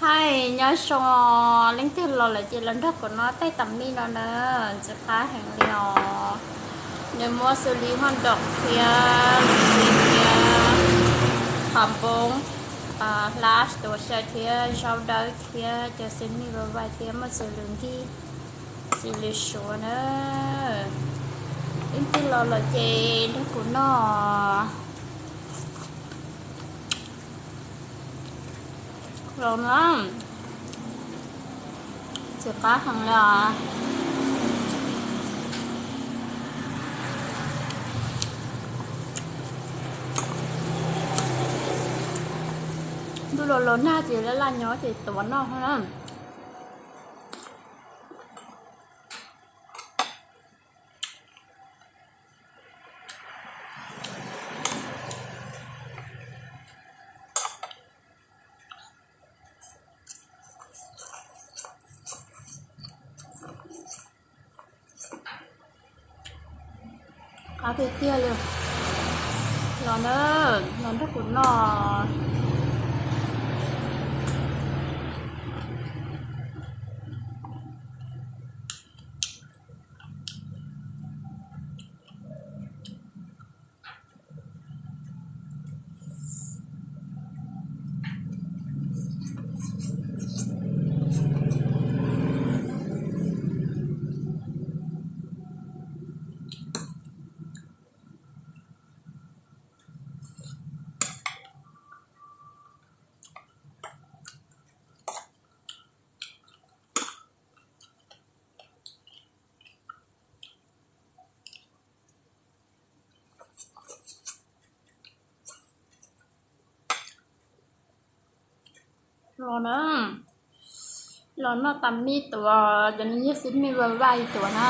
Hais nyob zoo, leej twg los lawm ces los nrog kuv noj tej tam mij no na, ntxim qab heev li os. Nws muab xws li haj dom thiab lus txiv thiab qhov npoob hlab tuav xyaw thiab zaub dawb thiab cov xws mij vas vais thiab muaj xws li nkig, xws li suav na. Leej twg los lawm ces nrog kuv noj los na, ntxim qab heev li os. Ntuj los los nag ces laj laj nyob ces tuav noj na. Qab tiag tiag li. Los na, los nrog kuv noj. Los na, los noj tas mij tuav, cov niag xws mij vaj vaj tuav na.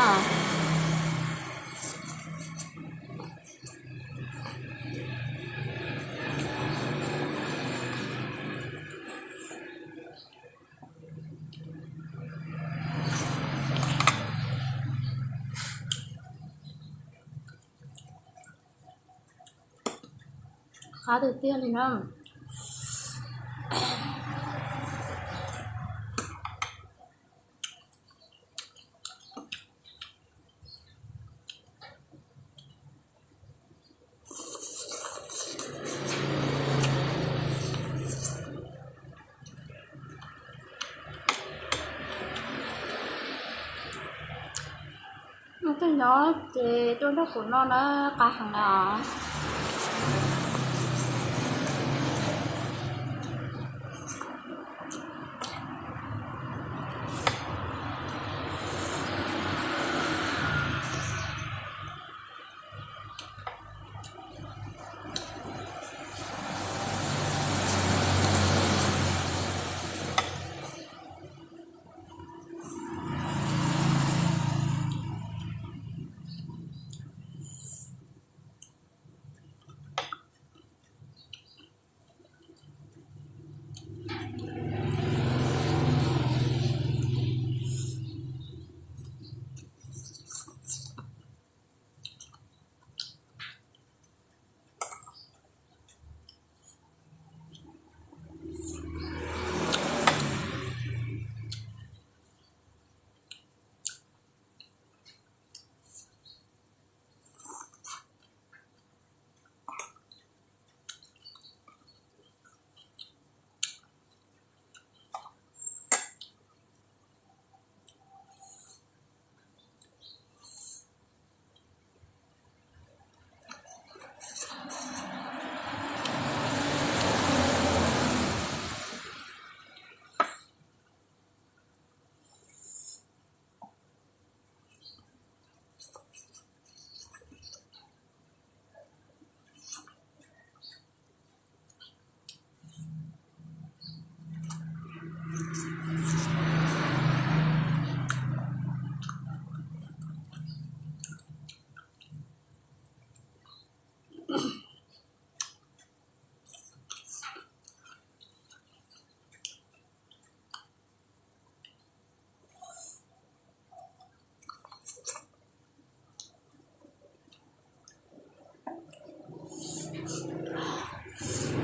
Qab tiag tiag li na. Leej twg nyob ces tuaj nrog kuv noj na, qab heev na.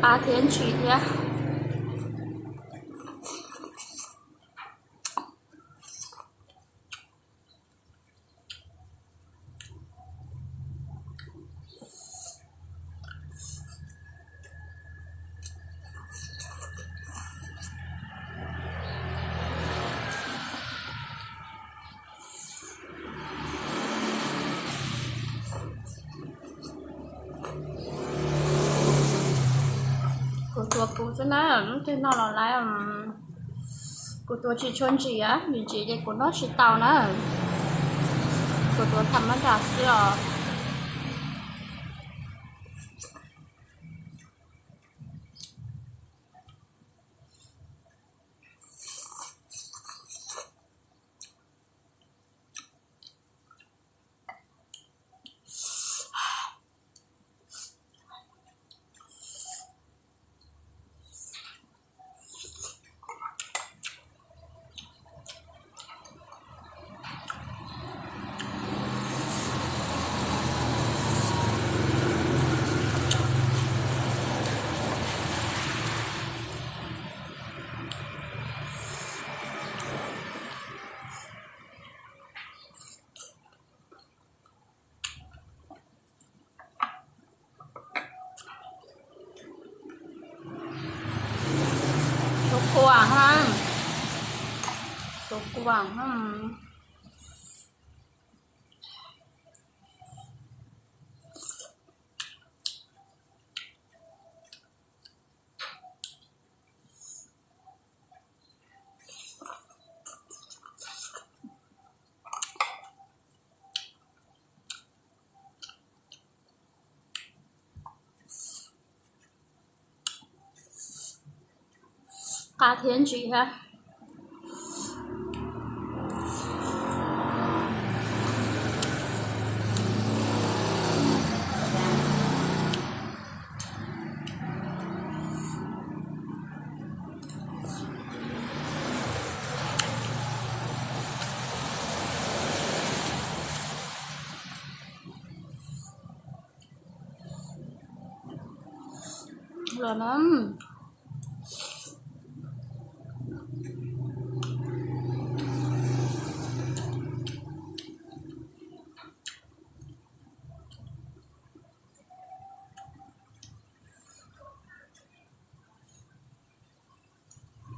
Qab thiab ntsim thiab. Xwb na, lub twg noj los lawm. Kuv tuav tsis tshua ntsim, ntsim ntsim ces kuv noj tsis tau na. Kuv tuav tham mab dam xwb os. Tus kuam ha, tus kuam ha. Qab thiab ntsim thiab. Los na.